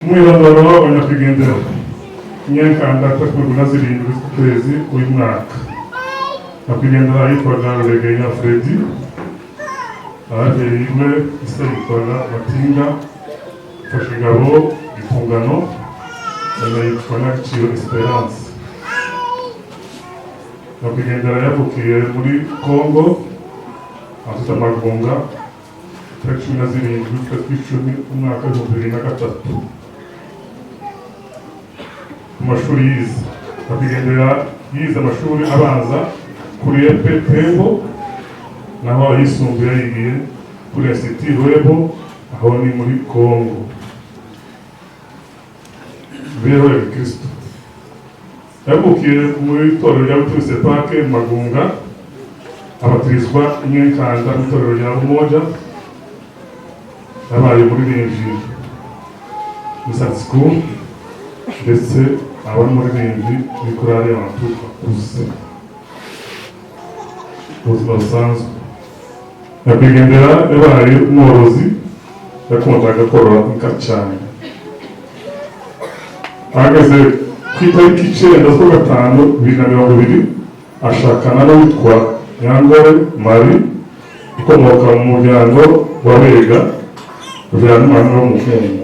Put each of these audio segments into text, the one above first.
Umwirondoro wa nyakwigendera: Nyankanda, tariki 27 z'ukwezi uyu mwaka. Nyakwigendera yitwaga Ruregeya Fredi. Ababyeyi be, ise yitwaga Matinga Mfashingabo Gitungano, nyina yitwa Nyagaciro Esperance. Nyakwigendera yavukiye muri Congo ahitwa Magunga, tariki 17 z'ukwezi kw'icumi, umwaka w'2003. Mu mashuri yize, nyakwigendera yize amashuri abanza kuri EP Tembo, naho ayisumbuye yigiye kuri Institut Rwebo, aho ni muri Congo. Imibereho ya gikristo: yavukiye mu itorero rya Buturi CEPAC Magunga, abatirizwa Nyenkanda mu itorero rya Umoja. Yabaye umuririmbyi muri Sunday School, ndetse aba n'umuririmbyi muri korali y'abantu bakuze. Ubuzima busanzwe: nyakwigendera yabaye umworozi, yakundaga korora inka cyane. Ahagaze ku itariki 9 z'ukwa gatanu 2020, ashakana n'uwitwa Nyangore Marie, ukomoka mu muryango wa Bega, ubyara umwana w'umuhungu.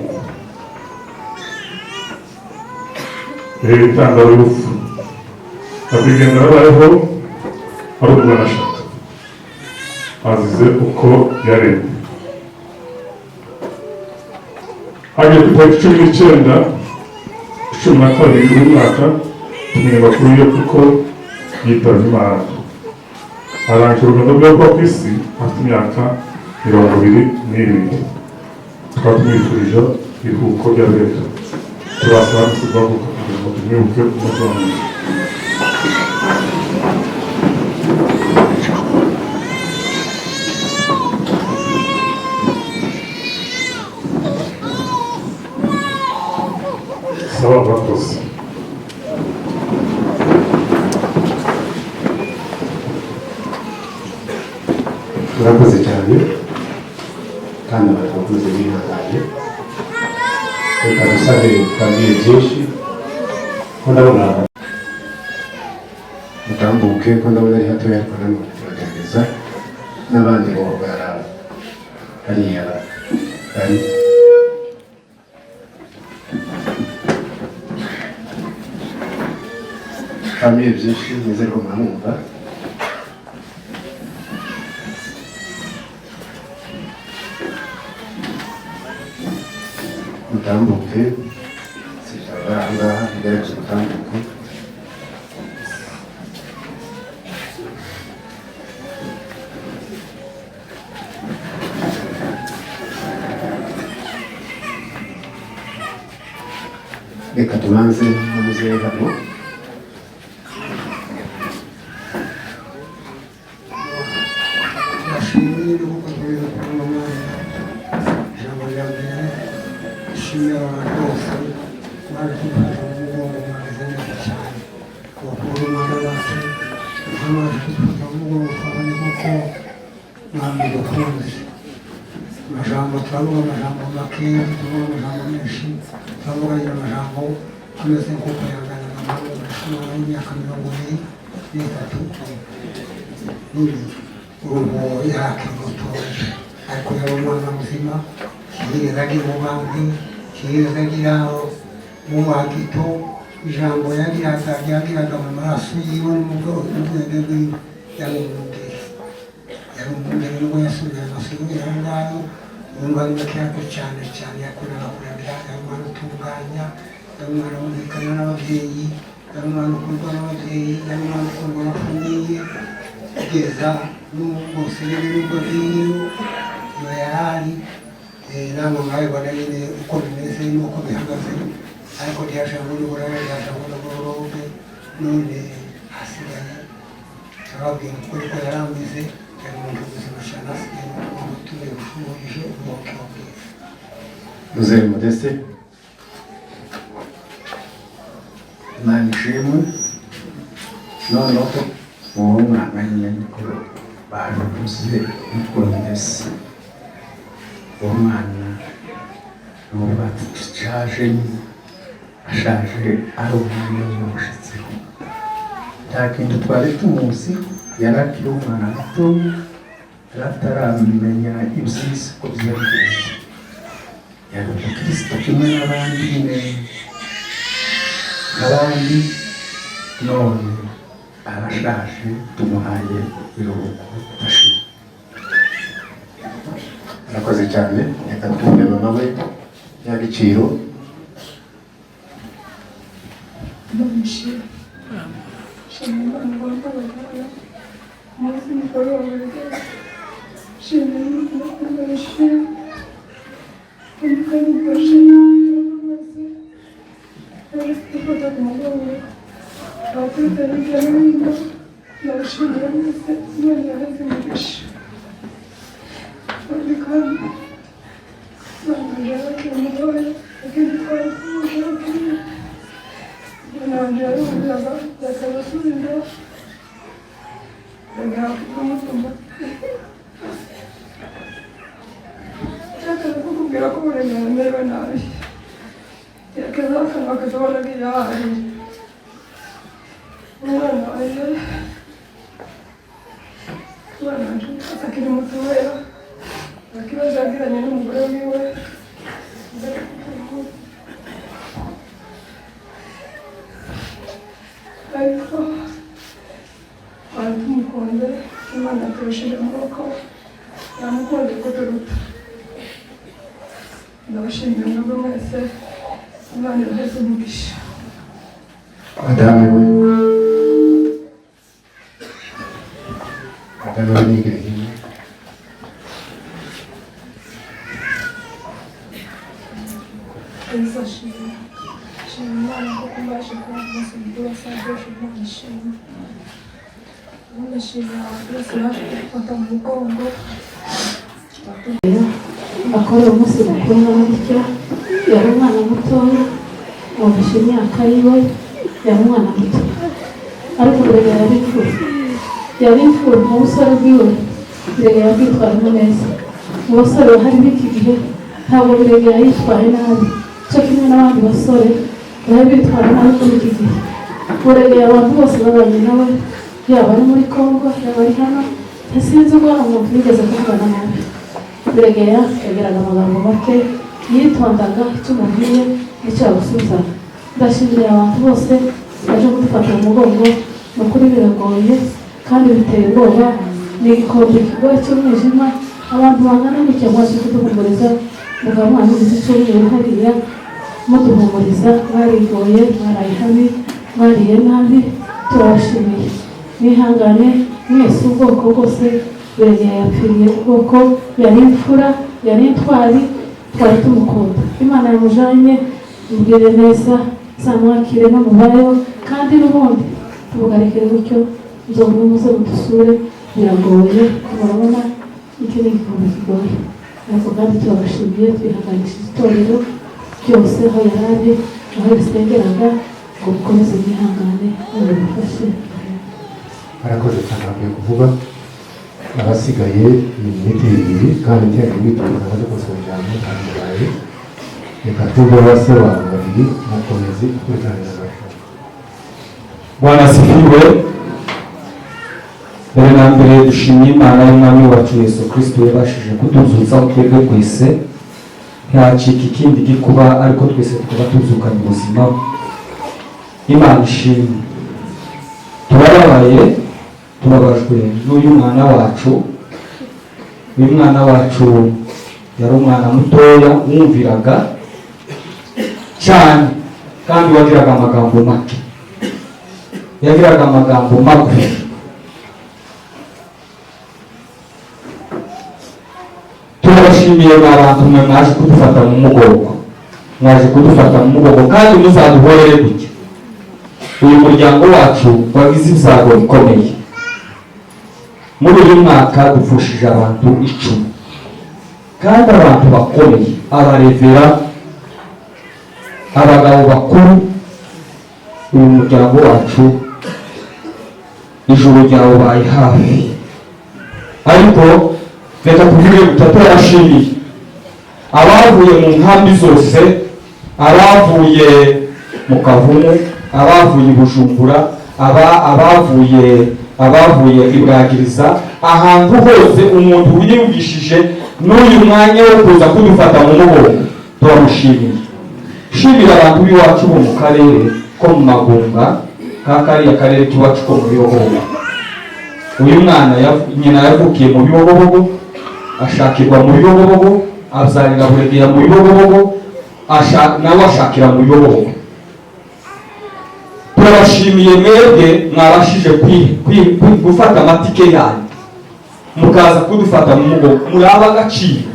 Intandaro y'urupfu: nyakwigendera abayeho ari umwanashyaka, azize uko yaremwe. Hagiye ku itariki 19, 12 uyu mwaka, tumenya amakuru ye kuko yitabye Imana. Arangije urugendo rwe rwo ku isi afite imyaka 22. Tukaba tumwifurije iruhuko ry'abera. Turasaba guhaguruka kugira ngo tumwibuke umutima mwiza. Saba, murakoze. Murakoze cyane, kandi abantu bakomeze bihanganye. Reka dusabe twabwiye byinshi, ko ndabona mutambuke, ko ndabona ari hatoya, ariko nanone turagerageza n'abandi bohogara hariya bari. Famille byinshi, nizere ko muramwumva. Mutambuke, sijaba aha ngaha, mugerageze mutambuke. Reka tubanze muzehe hano. Turashimiye kuko tugeze kuri uno mwanya. Ijambo rya mbere, nshimira abantu bose baje kudufata mu mugongo, mwagize neza cyane. Abakuru b'umwana bacu mwaje kudufata mu mugongo, twabonye kuko mwamudukunze. Amajambo turavuga amajambo makeya, tuvuga amajambo menshi, turavuga nyine amajambo ameze nk'uko yanganaga umwana w'imyaka 23 n'ibiri. Urumva yakiri mutoya, ariko yari umwana muzima, ntiyigeze agira ububandi, ntiyigeze agira umwagito. Ijambo yagiraga yagiraga mu maraso yiwe n'ubwenge bwiwe. Yari umwungeri, yari umwungeri nubwo yasubiye amasuri aho ngaho. Urumva ari make yako cyane cyane yakundaga kuragira. Yari umwana utunganya, yari umwana wumvikana n'ababyeyi, yari umwana ukundwa n'ababyeyi, yari umwana ukundwa na famille kugeza n'ubu bwose nyine. Nubwo agiyeyo iyo yari ari, namwe murabibona nyine uko bimeze n'uko bihagaze, ariko ntiyashaka n'uburaya, ntiyashaka n'uburobe. None hasigaye turababwira ukuri ko yari ameze. Yari umuntu muzima cyane. Hasigaye umuntu tubifurije uburuhukiro bwiza. Muzehe Modeste. Imana ishimwe. Noneho uwo mwana nyine niko babivuze, niko bimeze. Uwo mwana Nubatse ashaje ari umwanya w'umushyitsi. Nta kintu twari tumuzi, yari akiri umwana muto, yari ataramenya iby'isi uko byerekeye. Yari umukristo kimwe n'abandi nyine nk'abandi, none arashaje, tumuhaye iruhuko ridashira. Arakoze cyane. Reka twumve mama we y'agaciro. Ndamishima. Shima Imana wambabarira umunsi mukuru wawe rwose. Shima Imana ndayishima. Kandi ndashima mwese baje kudufata ku mugongo, abaturutse hirya no hino, ndabashimira mwese. Imana ibahe umugisha. Kandi Imana yaje mutoya, ikindi twari tumuje akiri umwana yarumviraga akabasubiza agahabwa. Nshakaga kukubwira ko Buremera amerewe nabi, yakeza akanwa akazabona birahaye umwana wanjye. Umwana wanjye akiri mutoya, akibazo yagiranye n'umugore wiwe. Ariko twari tumukunze, Imana yaturushije amaboko, yamukunze kuturuta. Ndabashimiye mwebwe mwese, Imana ibahe umugisha. Madame we, madame we nigire hino. Yesu ashimwe. Shima Imana kuko mbashe kuba umunsi mukuru wa Sadoshi. Imana ishimwe. Ndashimira abantu bose baje kudufata mu mugongo. Akora umunsi mukuru na gutya. Yari umwana mutoya, wumvishe imyaka yiwe, yari umwana muto, ariko Buregeya yari imfura, yari imfura mu busore bwiwe. Buregeya yabwitwaramo neza mu basore bahari b'iki gihe. Ntabwo Buregeya yitwaye nabi cyo kimwe n'abandi basore bari bitwara nabi muri iki gihe. Buregeya abantu bose babanye nawe, yaba ari muri Congo, yaba ari hano, ntisinzi ubwo umuntu yigeze kuvugana nabi. Buregeya yagiraga amagambo make, yitondaga, icyo umubwiye nicyo yagusubizaga. Ndashimira abantu bose baje kudufata mu mugongo. Ni ukuri biragoye kandi biteye ubwoba, ni igikombe kigoye cy'umwijima. Abantu bangana gutya mwaje kuduhumuriza, mukaba mwamugize icyumweru hariya muduhumuriza. Mwarigoye, mwaraye habi, mwariye nabi, turabashimiye. Mwihangane mwese, ubwoko bwose. Buregeya yapfiriye ubwoko, yari imfura, yari intwari, twari tumukunda. Imana yamujanye mubwire neza, zamwakire no mubayeho. Kandi n'ubundi tubugarekere gutyo, nzobona muze mudusure. Biragoye, murabona iki ni igikombe kigoye, ariko kandi turabashimiye. Twihanganishije itorero ryose aho yari ari, aho yasengeraga, ngo mukomeze mwihangane kandi mufashe. Arakoze cyane. Bakwiye kuvuga abasigaye ni iminota 2, kandi ntihagire witonda amaze konsoma ijambo kandi muraye. Reka tuve base abantu babiri mukomeze ukurikiranira abashaka. Bwana asifiwe. Mbere na mbere dushimye Imana y'Umwami wacu Yesu Kristo yabashije kutuzutsa twebwe twese, ntihacika ikindi gikuba, ariko twese tukaba tuzukanye ubuzima. Imana ishimwe. Turababaye, tubabajwe n'uyu mwana wacu. Uyu mwana wacu yari umwana mutoya wumviraga cyane kandi wagiraga amagambo make, yagiraga amagambo magufi. Turabashimiye abantu mwe mwaje kudufata mu mugongo, mwaje kudufata mu mugongo, kandi muzaduhorere gutya. Uyu muryango wacu wagize ibyago bikomeye muri uyu mwaka, dupfushije abantu 10, kandi abantu bakomeye, abarevera, abagabo bakuru. Uyu muryango wacu ijuru ryawubaye hafi, ariko reka tuvuge gutya, turabashimiye. Abavuye mu nkambi zose, abavuye mu Kavumu, abavuye i Bujumbura, abavuye i Bwagiriza, ahantu hose umuntu wiyumvishije n'uyu mwanya wo kuza kudufata mu mugongo, turamushimiye. Shimira abantu b'iwacu bo mu karere ko mu Magunga, ka kariya karere k'iwacu ko mu Bibogobogo. Uyu mwana nyina yavukiye mu Bibogobogo, ashakirwa mu Bibogobogo, abyarira Buregeya mu Bibogobogo, nawe ashakira mu Bibogobogo. Turabashimiye mwebwe mwabashije gufata amatike yanyu mukaza kudufata mu mugongo, muri ab'agaciro.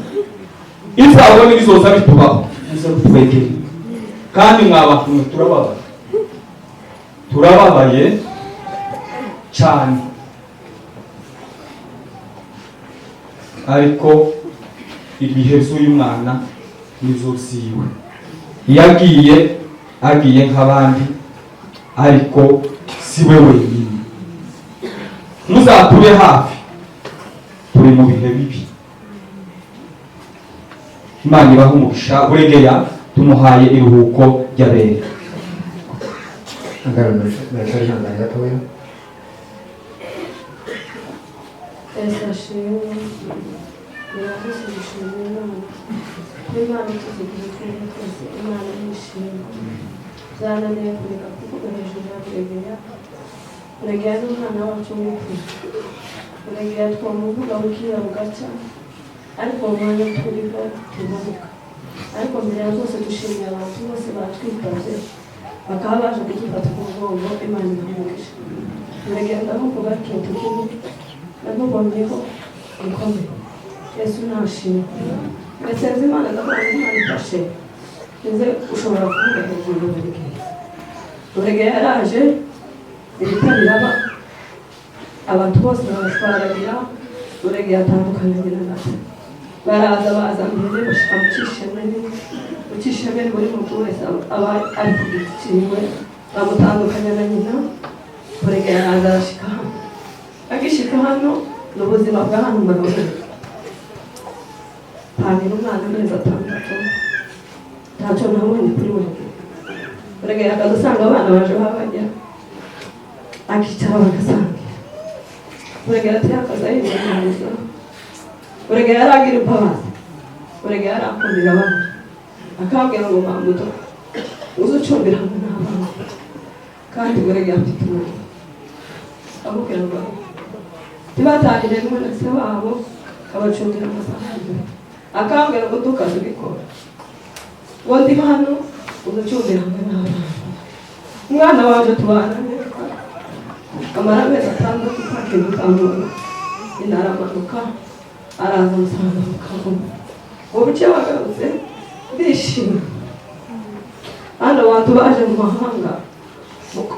Ibyago n'ibizoza bitubaho, muze mutwegere. Kandi mwabantu mwe, turababaye, turababaye cyane, ariko ibihe by'uyu mwana nizo ziwe. Iyo agiye, agiye nk'abandi, ariko si we wenyine. Muzatube hafi, turi mu bihe bibi. Imana ibahe umugisha. Buregeya tumuhaye iruhuko ry'abera. Angana muracyari ihangane gatoya. Yesu ashimwe. Murakoze gushimira Imana. Imana ituzigize twebwe twese, Imana nishimwe. Byananiye kureka kuvuga hejuru ya Buregeya. Buregeya ni umwana wacu w'imfura. Buregeya twamuvuga bukira bugacya, ariko mu mwanya turiho tumanuka. Ariko mbere ya byose dushimiye abantu bose batwitabye, bakaba baje kudufata ku mugongo. Imana ibahe umugisha. Buregeya ndamuvuga ikintu kimwe namubonyeho gikomeye. Yesu nashimwe. Ndetse nzi Imana, ndavuga ngo Imana ifashe nze ushobora kuvuga hejuru ya Buregeya. Buregeya yaraje, ibitabiraba abantu bose barashwaragira. Buregeya atandukanye na se, baraza baza mbere bashika mu Cishemeri. Mu Cishemeri buri muntu wese aba ari ku giti ciwe, bamutandukanya na nyina. Buregeya araza arashika hano. Agishika hano, ni ubuzima bwa hano murabona. Pangira umwana amezi 6, ntacyo nabonye kuri Buregeya. Buregeya akaza asanga abana baje babajya, akicara bagasangira. Buregeya ati akaza yinyanyuza. Buregeya yaragira imbabazi. Buregeya yarakundira abana, akabwira ngo mamuto uze ucumbira hamwe n'abana. Kandi Buregeya afite umwana, amubwira ngo ntibatangire rimwe na se wabo, abacumbira amasaha abiri. Akambwira ngo ntukaze ubikora, ngo ndi hano uze ucumbira hamwe n'abana. Umwana waje tubana neza, amara amezi 6 nta kintu utamubona. Nyina aramanuka araza amusanga mu Kavumu. Ngo buce bagarutse ndishima. Hano abantu baje mu mahanga,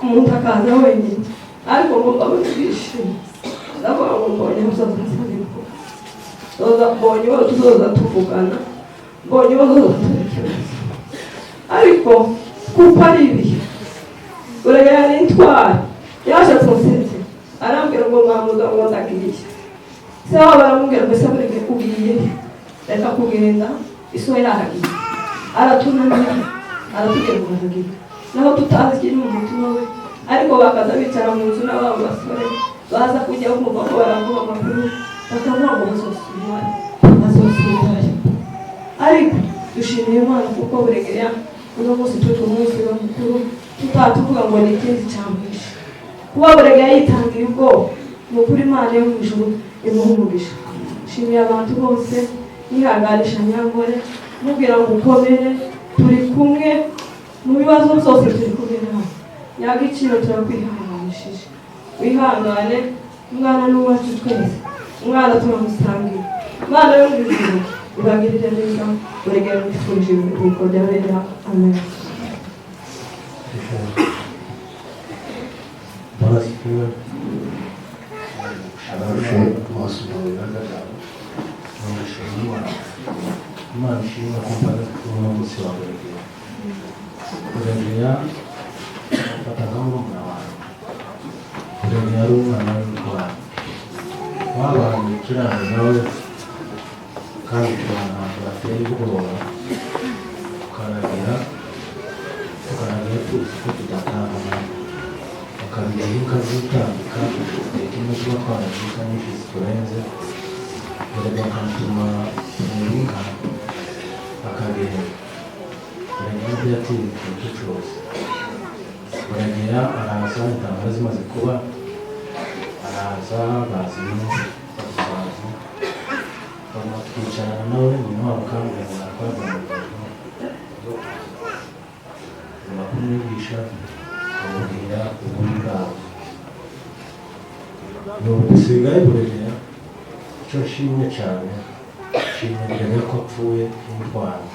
umuntu akaza wenyine, ariko ngo mbabone bishimye. Ndavuga ngo mbonye musoza nsabirwa, mbonye uwo tuzoza tuvugana, mbonye uwo tuzoza turekereza. Ariko kuko ari ibihe, Buregeya yari intwari, yaje kunsetse arambwira ngo mwamuza ngo ndagiye. Se wabo baramubwira ngo ese Buregeya ugiye, reka kugenda, iso yaragiye. Aratunamira, aratubwira ngo aragiye, naho tutazi ikiri mu mutima we. Ariko bakaza bicara mu nzu n'ababo basore, baza kujya bumva ko baravuga amakuru, bakavuga ngo bazosubirayo, bazosubirayo. Ariko dushimiye Imana kuko Buregeya uno munsi turi ku munsi we mukuru, tutatuvuga ngo ni ikindi cyamwishe. Kuba Buregeya yitangiye ubwoba, ni ukuri Imana yo mu ijuru imuha umugisha. Nshimiye abantu bose, nihanganisha Nyangore, mubwira ngo ukomere, turi kumwe mu bibazo byose, turi kumwe nawe. Nyagiciro turakwihanganishije, wihangane, umwana ni uwacu twese, umwana turamusangira. Imana yo mu ijuru ibagirire neza. Buregeya mwifurije ibiruhuko by'abera. Amen. Bwana asifiwe. Abarushe bose mu bibanza byabo. Ndashima Imana. Imana ishimwe ko mpagaze kuri uno munsi wa Buregeya. Buregeya mfata nka murumuna wanjye. Buregeya ari umwana w'intwari. Twabanye ikiraro nawe, kandi tubana ahantu hateye ubwoba. Tuzi ko tudataha nabi, bakabigira inka zitambika reka imwe tuba twaraje inka nyinshi ziturenze. Buregeya akamutuma mu inka akagenda. Buregeya ntiyatinya ikintu cyose. Buregeya araza intambara zimaze kuba, araza bazino badusanze baguma twicarana nawe. Nyina wabo akambwira ngo natwaza mu bintu zo ngomba kumwigisha, amubwira ububi bwabo. Ni ugusigaye Buregeya. Icyo nshimye cyane, nshimye Buregeya ko apfuye nk'intwari.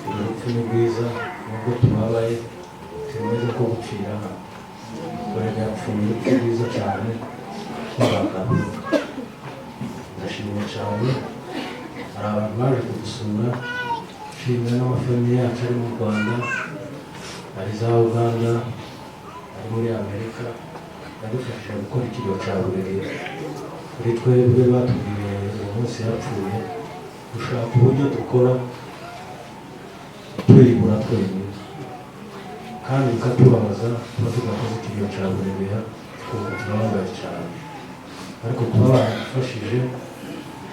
Urupfu ni rwiza nubwo tubabaye, tumeze ko gupfira hano. Buregeya apfuye urupfu rwiza cyane rw'abagabo. Ndashimye cyane, hari abantu baje kudusura. Nshimira n'amafamiye yacu ari mu Rwanda, ari za Uganda, ari muri Amerika, yadufashije gukora ikiriyo cya Buregeya. Kuri twebwe batubwiye uwo munsi yapfuye, dushaka uburyo dukora turibura twenyine kandi bikatubabaza tuba tudakoze ikiriyo cya Buregeya, twumva turababaye cyane. Ariko kuba baradufashije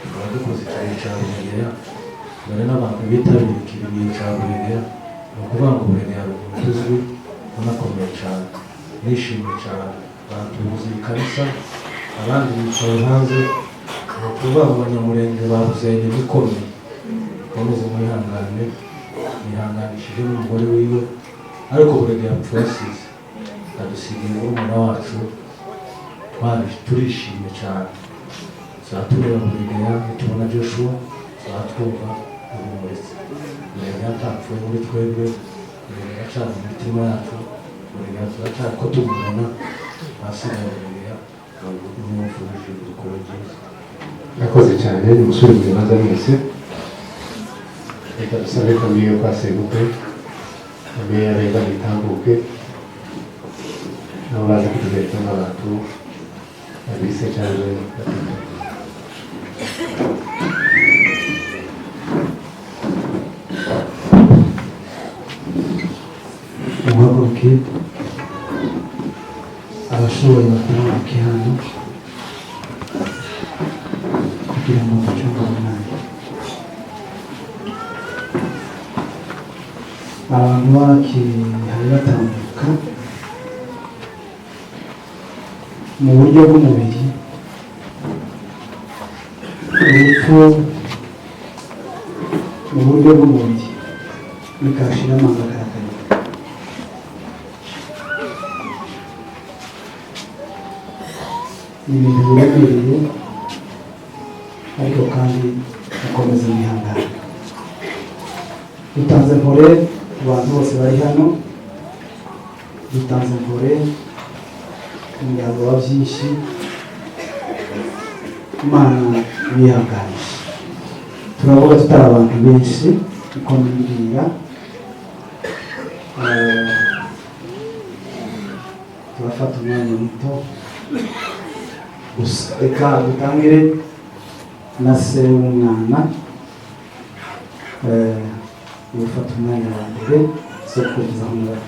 tukaba dukoze ikiriyo cya Buregeya, dore n'abantu bitabiriye ikiriyo cya Buregeya, ni ukuvuga ngo Buregeya ari umuntu uzwi unakomeye cyane. Nishimye cyane, batubuze ikanisa, abandi bicaye hanze. Ni ukuvuga ngo Abanyamurenge babuze ikomeye. Mukomeze mwihangane, nihanganishije n'umugore wiwe. Ariko Buregeya yapfuye asize adusigiye murumuna wacu, turishimye cyane. Tuzaba tureba Buregeya, nitubona Joshua tuzaba twumva duhumuritse. Buregeya atapfuye muri twebwe, Buregeya acana mu mitima yacu, Buregeya turacyari ko tumubona. Ahasigaye Buregeya nimufurije ibikorwa byiza. Murakoze cyane, nimusubire mu bibanza mwese. Reka dusabe famille yo kwa sebukwe, famille y'Abenga itambuke, nabo baza kutubereka nk'abantu babise cyangwa batatu. Muhaguruke, abashoboye batambuke hano kugira ngo ducunge umwanya. Abantu bakihaye batambuka mu buryo bw'umubiri, urupfu mu buryo bw'umubiri bikashira amanga akarakara. Ni ibintu biremereye, ariko kandi mukomeze mwihangane. Dutanze mpore ku bantu bose bari hano, dutanze mpore ku muryango wa byinshi. Imana bihanganishe. Turavuga tutari abantu benshi uko nibwira, turafata umwanya muto gusa. Reka dutangire na se w'umwana, ufata umwanya wa mbere zo kugeza aho ngaho.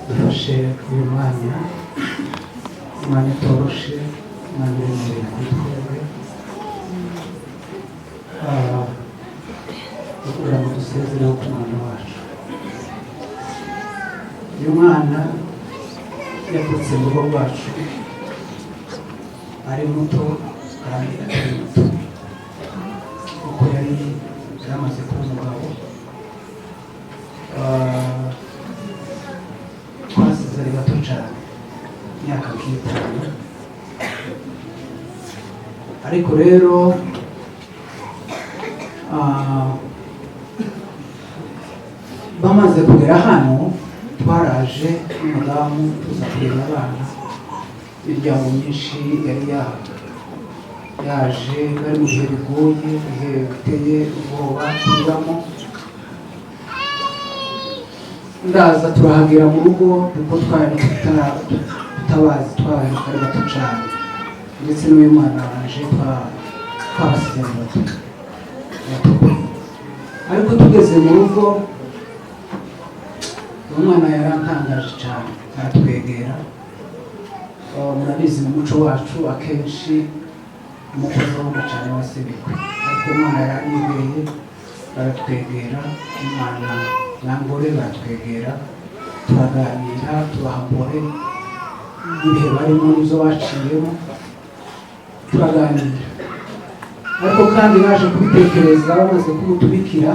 Dufashe uyu mwanya, umwanya utoroshe, umwanya uremereye kuri twebwe, kugira ngo dusezereho ku mwana wacu. Uyu mwana yavutse mu rugo rwacu ari muto kandi atari muto, kuko yari yamaze kuba umugabo. Twasize ari bato cyane, imyaka nk'itanu. Ariko rero bamaze kugera hano, twaraje n'umudamu tuza kureba abana. Imiryango myinshi yari yaje, bari mu bihe bigoye, ibihe biteye ubwoba tunyuramo. Ndaza turahagera mu rugo kuko twari tutabazi, twari ari bato cyane, ndetse n'uyu mwana waje twabasize ari bato bato. Ariko tugeze mu rugo, umwana yarantangaje cyane, aratwegera. Murabizi mu muco wacu akenshi umukozi w'undi cyane wa sebukwe, ariko umwana yaranyegeye, baratwegera, umwana nangore baratwegera, turaganira, tubaha mbore ibihe barimo n'ibyo baciyemo, turaganira. Ariko kandi baje kubitekereza bamaze kumutubikira,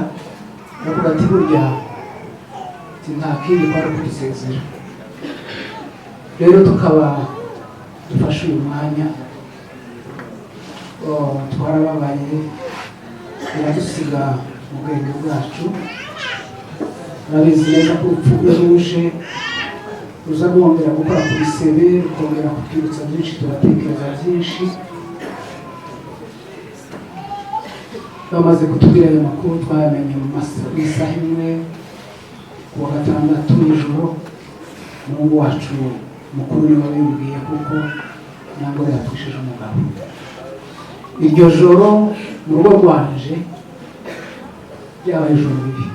baravuga ati burya nta kindi kwari kudusezera. Rero tukaba dufashe uyu mwanya, twarababaye, biradusiga mu bwenge bwacu. Urabizi neza ko urupfu iyo ruje ruza rwongera gukora ku bisebe, rukongera kutwibutsa byinshi, tugatekereza byinshi. Bamaze kutubwira ayo makuru twayamenye mu isaha imwe ku wa gatandatu nijoro. Umuhungu wacu mukuru niwe wabimbwiye, kuko ntabwo yapfushije umugabo. Iryo joro mu rugo rwanje ryabaye ijoro ribi.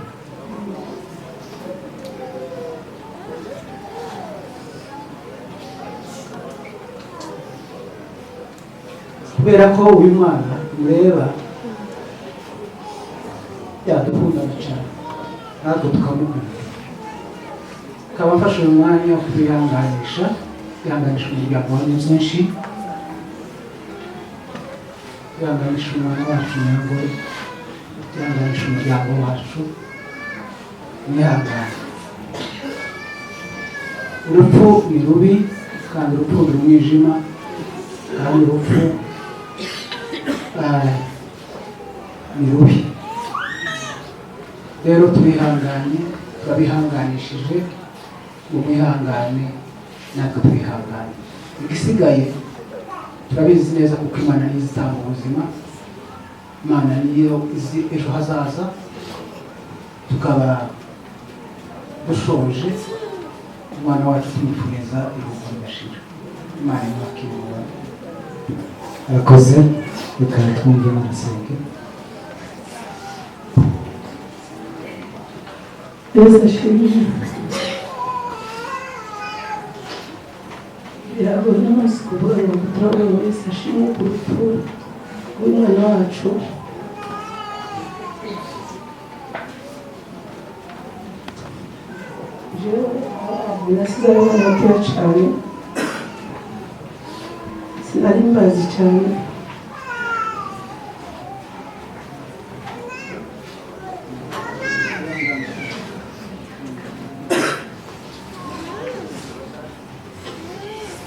Kubera ko uyu mwana mureba yadukundaga cyane, natwe tukamukunda. Akaba afashe uyu mwanya wo kwihanganisha, kwihanganisha umuryango wa byinshi, kwihanganisha umwana wacu Nyangore, kwihanganisha umuryango wacu. Mwihangane, urupfu ni rubi, kandi urupfu ni umwijima, kandi urupfu ni rubi. Rero turihanganye, turabihanganishije, ngo mwihangane natwe twihangane. Igisigaye turabizi neza kuko Imana niyo izitanga ubuzima, Imana niyo izi ejo hazaza. Tukaba dushoje, umwana wacu tumwifuriza iruhuko ridashira. Imana imwakire. Arakoze, reka twumve n'urusenge. Yesu ashimwe. Biragoye umunsi kuvuga ngo turavuga ngo Yesu ashimwe ku rupfu rw'umwana wacu. Jewe nasize ari umwana mutoya cyane, sinari mbazi cyane.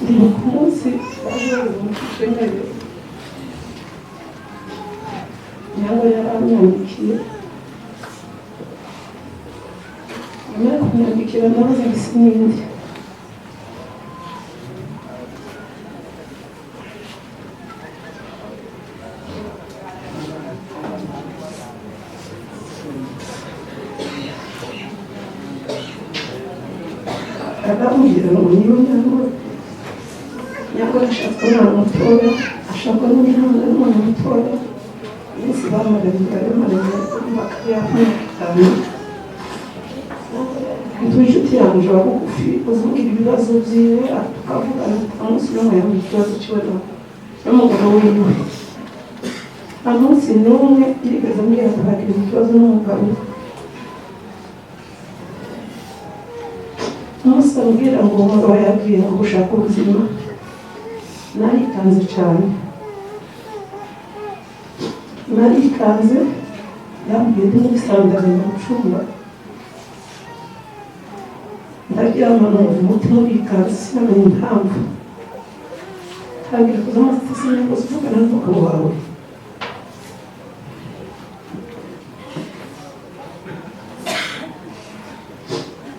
Ndibuka umunsi baje bamushengere, Nyangore yaramwandikiye. Nyuma yo kumwandikira ndabaza ngo ese ni nde? Arambwira ngo niyo Nyangore. Nyangore ashaka umwana mutoya, ashaka n'undi mwana w'umwana mutoya. Iminsi bamaranye bamaranye imyaka 5. Nitwa inshuti yanjye wa bugufi, uzambwira ibibazo byiwe, tukavugana. Umunsi n'umwe yambwira ikibazo cyiwe n'umugabo wiwe. Nta munsi n'umwe yigeze ambwira ngo bagize ikibazo n'umugabo. Umunsi ambwira ngo umugabo yagiye ngo gushaka ubuzima, narikanze cyane. Narikanze, yambwiye ndi muri sandari mu cyumba, ndaryama numva umutima urikanze, sinamenye impamvu. Ntangira kuza amaso sinyakoze uvugana n'umugabo wawe.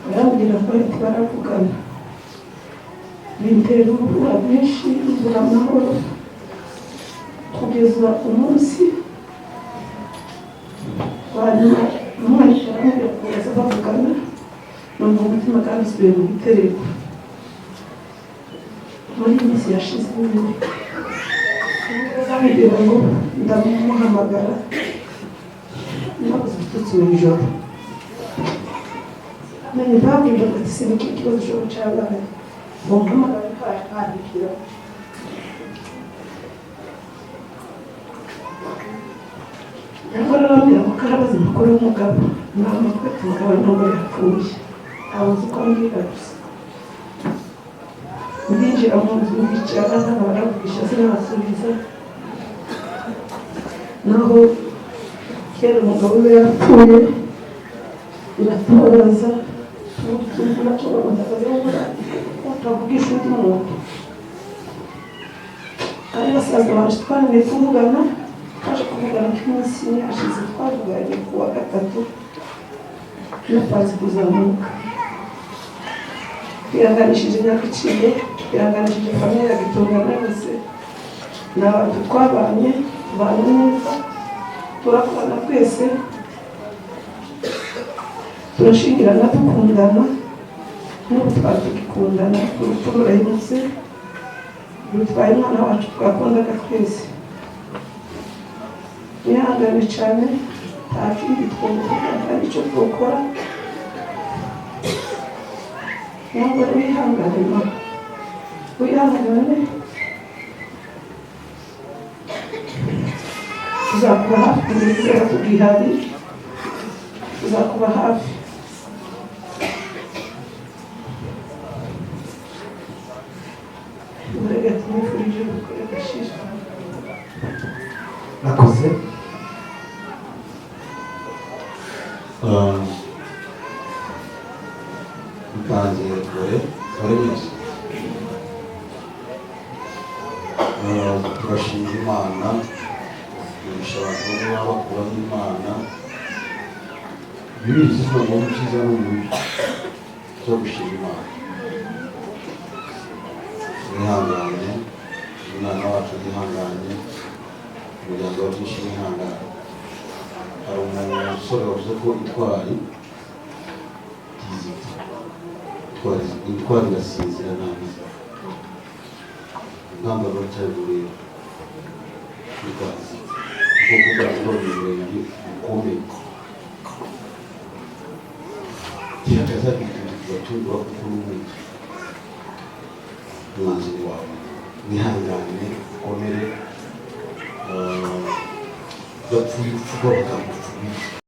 Arambwira ko ati baravugana, bintera ubwoba bwinshi, mbura amahoro kugeza umunsi wa nyuma umwana arambwira ko baza bavugana, numva umutima kandi usubiye mu gitereko. Muri iyi minsi yashize nyine arambwira ngo ndamuhamagara, nabuze Ibitutsi mu ijoro. Amenye impamvu ibyo, ati siniki ikibazo cyo cyabaye, ngo mpamagare nkandikira. Ntabwo arababwira ngo karabaze amakuru y'umugabo, nta makuru ati umugabo ntabwo yapfuye, abuze uko ambwira gusa. Ndinjira mu nzu, ndicara, ntabwo baravugisha, sinabasubiza. Naho kera umugabo we yapfuye, biratubabaza, utavugisha undi muntu. Ari basaza baje twananiye kuvugana, twaje kuvugana nk'iminsi ine hashize. Twavuganye ku wa gatatu napanze kuzamuka. Twihanganishije imyaka iciye, twihanganishije famille ya Gitungana yose. Ni abantu twabanye, tubana neza, turakorana twese, turashingirana, dukundana, n'ubu twari tugikundana. Urupfu rurahemutse, rutwaye umwana wacu twakundaga twese. Mwihangane cyane, nta kindi twumva kandi icyo twakora. Ntabwo wihangane, mama, wihangane, tuzakuba hafi kugeza tugihari, tuzakuba hafi. Mureke tumwifurije gukora agashira. Nakoze. Mpanze dore dore mwese. Turashima Imana, umugisha abantu bamwe baba bakuramo Imana bibi zivuga ngo mu byiza no mu bibi zo gushima Imana. Mwihangane, umwana wacu yihanganye, umuryango wa byinshi mwihangane. Hari umusore wavuze ko itwari tizipfa, itwari irasinzira ntabwo izipfa. Urugamba ruracyari rurerure, itwari zipfa ubwoko bwacu bwo mu murenge bukomeye gihagaze tubatungura kuko n'ubundi umwanzuro wawe. Mwihangane, ukomere. Gapfuye urupfu rw'abagabo rupfuye.